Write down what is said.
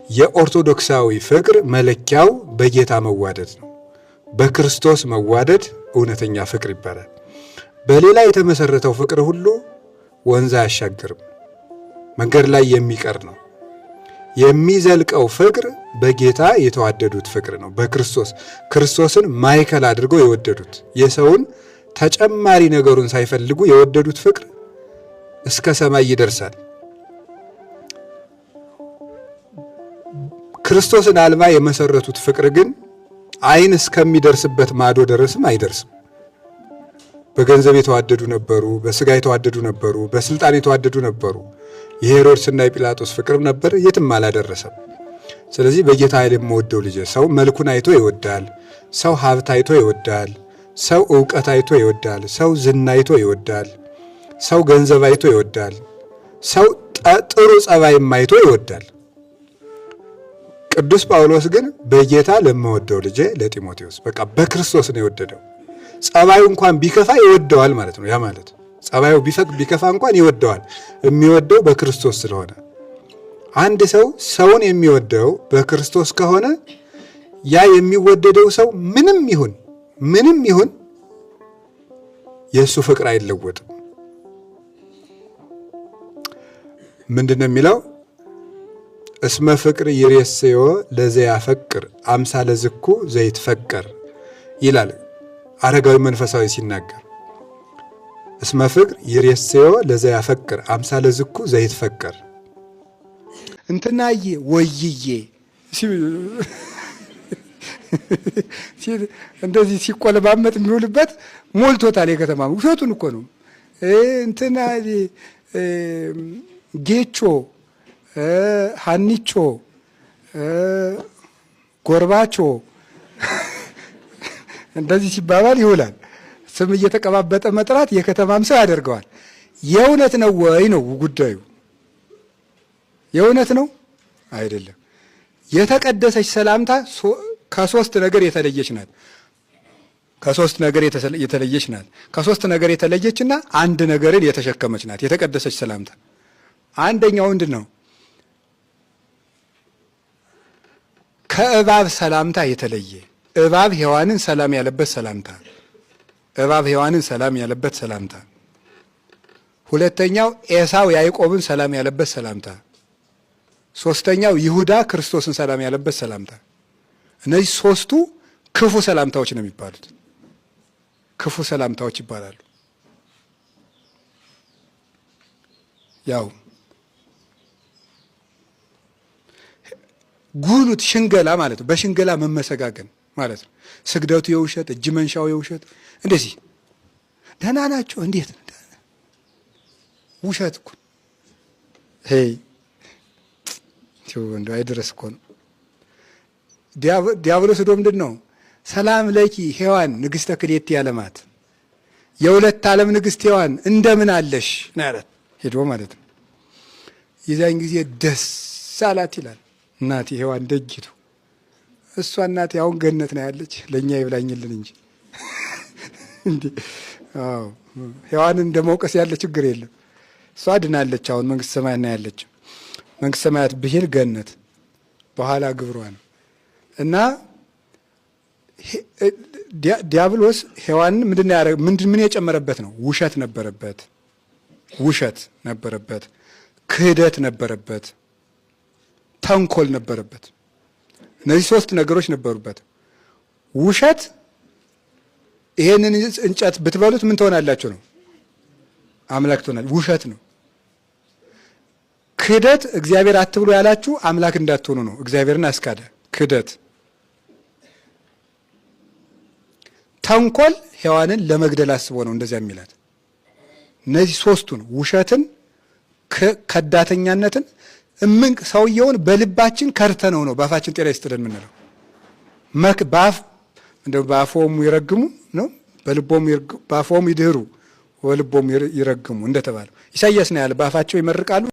የኦርቶዶክሳዊ ፍቅር መለኪያው በጌታ መዋደድ ነው። በክርስቶስ መዋደድ እውነተኛ ፍቅር ይባላል። በሌላ የተመሰረተው ፍቅር ሁሉ ወንዝ አያሻግርም፣ መንገድ ላይ የሚቀር ነው። የሚዘልቀው ፍቅር በጌታ የተዋደዱት ፍቅር ነው። በክርስቶስ ክርስቶስን ማዕከል አድርገው የወደዱት የሰውን ተጨማሪ ነገሩን ሳይፈልጉ የወደዱት ፍቅር እስከ ሰማይ ይደርሳል። ክርስቶስን አልባ የመሰረቱት ፍቅር ግን ዓይን እስከሚደርስበት ማዶ ደረስም አይደርስም። በገንዘብ የተዋደዱ ነበሩ፣ በስጋ የተዋደዱ ነበሩ፣ በስልጣን የተዋደዱ ነበሩ። የሄሮድስና የጲላጦስ ፍቅርም ነበር፣ የትም አላደረሰም። ስለዚህ በጌታ ኃይል የምወደው ልጄ፣ ሰው መልኩን አይቶ ይወዳል፣ ሰው ሀብት አይቶ ይወዳል፣ ሰው እውቀት አይቶ ይወዳል፣ ሰው ዝና አይቶ ይወዳል፣ ሰው ገንዘብ አይቶ ይወዳል፣ ሰው ጥሩ ጸባይም አይቶ ይወዳል። ቅዱስ ጳውሎስ ግን በጌታ ለምወደው ልጄ ለጢሞቴዎስ በቃ በክርስቶስ ነው የወደደው። ጸባዩ እንኳን ቢከፋ ይወደዋል ማለት ነው። ያ ማለት ጸባዩ ቢከፋ እንኳን ይወደዋል። የሚወደው በክርስቶስ ስለሆነ አንድ ሰው ሰውን የሚወደው በክርስቶስ ከሆነ ያ የሚወደደው ሰው ምንም ይሁን ምንም ይሁን የእሱ ፍቅር አይለወጥም። ምንድን ነው የሚለው? እስመ ፍቅር ይሬስዮ ለዘያፈቅር አምሳለ ዝኩ ዘይትፈቀር ይላል አረጋዊ መንፈሳዊ ሲናገር። እስመ ፍቅር ይሬስዮ ለዘያፈቅር አምሳለ ዝኩ ዘይትፈቀር። እንትናዬ ወይዬ እንደዚህ ሲቆለባመጥ የሚውልበት ሞልቶታል። የከተማ ውሸቱን እኮ ነው። እንትና ጌቾ፣ ሀኒቾ፣ ጎርባቾ እንደዚህ ሲባባል ይውላል። ስም እየተቀባበጠ መጥራት የከተማም ሰው ያደርገዋል። የእውነት ነው ወይ ነው ጉዳዩ? የእውነት ነው አይደለም። የተቀደሰች ሰላምታ ከሶስት ነገር የተለየች ናት። ከሶስት ነገር የተለየች ናት። ከሶስት ነገር የተለየችና አንድ ነገርን የተሸከመች ናት የተቀደሰች ሰላምታ። አንደኛው ምንድን ነው? ከእባብ ሰላምታ የተለየ እባብ ሔዋንን ሰላም ያለበት ሰላምታ፣ እባብ ሔዋንን ሰላም ያለበት ሰላምታ። ሁለተኛው ኤሳው ያዕቆብን ሰላም ያለበት ሰላምታ። ሶስተኛው ይሁዳ ክርስቶስን ሰላም ያለበት ሰላምታ። እነዚህ ሶስቱ ክፉ ሰላምታዎች ነው የሚባሉት። ክፉ ሰላምታዎች ይባላሉ። ያው ጉሉት ሽንገላ ማለት ነው። በሽንገላ መመሰጋገን ማለት ነው። ስግደቱ የውሸት፣ እጅ መንሻው የውሸት። እንደዚህ ደህና ናቸው እንዴት ውሸት እኮ ሄይ እንደው አይድረስ እኮ ነው። ዲያብሎስ ዶ ምንድን ነው? ሰላም ለኪ ሔዋን ንግሥተ ክልኤቲ ዓለማት፣ የሁለት ዓለም ንግሥት ሔዋን እንደምን አለሽ ነው ያላት። ሄዶ ማለት ነው። የዚያን ጊዜ ደስ አላት ይላል። እናቴ ሔዋን ደጊቱ፣ እሷ እናቴ አሁን ገነት ነው ያለች፣ ለእኛ ይብላኝልን እንጂ እንዴ። አዎ ሔዋንን እንደ መውቀስ ያለ ችግር የለም። እሷ ድናለች። አሁን መንግስተ ሰማያት ነው ያለች። መንግስተ ሰማያት ብሂል ገነት በኋላ ግብሯ ነው። እና ዲያብሎስ ሔዋንን ምንድን ምንድን ምን የጨመረበት ነው? ውሸት ነበረበት፣ ውሸት ነበረበት፣ ክህደት ነበረበት፣ ተንኮል ነበረበት። እነዚህ ሶስት ነገሮች ነበሩበት። ውሸት፣ ይሄንን እንጨት ብትበሉት ምን ትሆናላችሁ ነው? አምላክ ትሆናል። ውሸት ነው። ክህደት፣ እግዚአብሔር አትብሎ ያላችሁ አምላክ እንዳትሆኑ ነው። እግዚአብሔርን አስካደ። ክህደት። ተንኮል፣ ሔዋንን ለመግደል አስቦ ነው እንደዚያ የሚላት። እነዚህ ሶስቱን ውሸትን፣ ከዳተኛነትን እምን ሰውየውን በልባችን ከርተነው ነው በአፋችን ጤና ይስጥልን የምንለው። በአፍ እንደው በአፎሙ ይረግሙ ነው በልቦሙ በአፎሙ ይድህሩ ወልቦሙ ይረግሙ እንደተባለው ኢሳይያስ ነው ያለ። በአፋቸው ይመርቃሉ።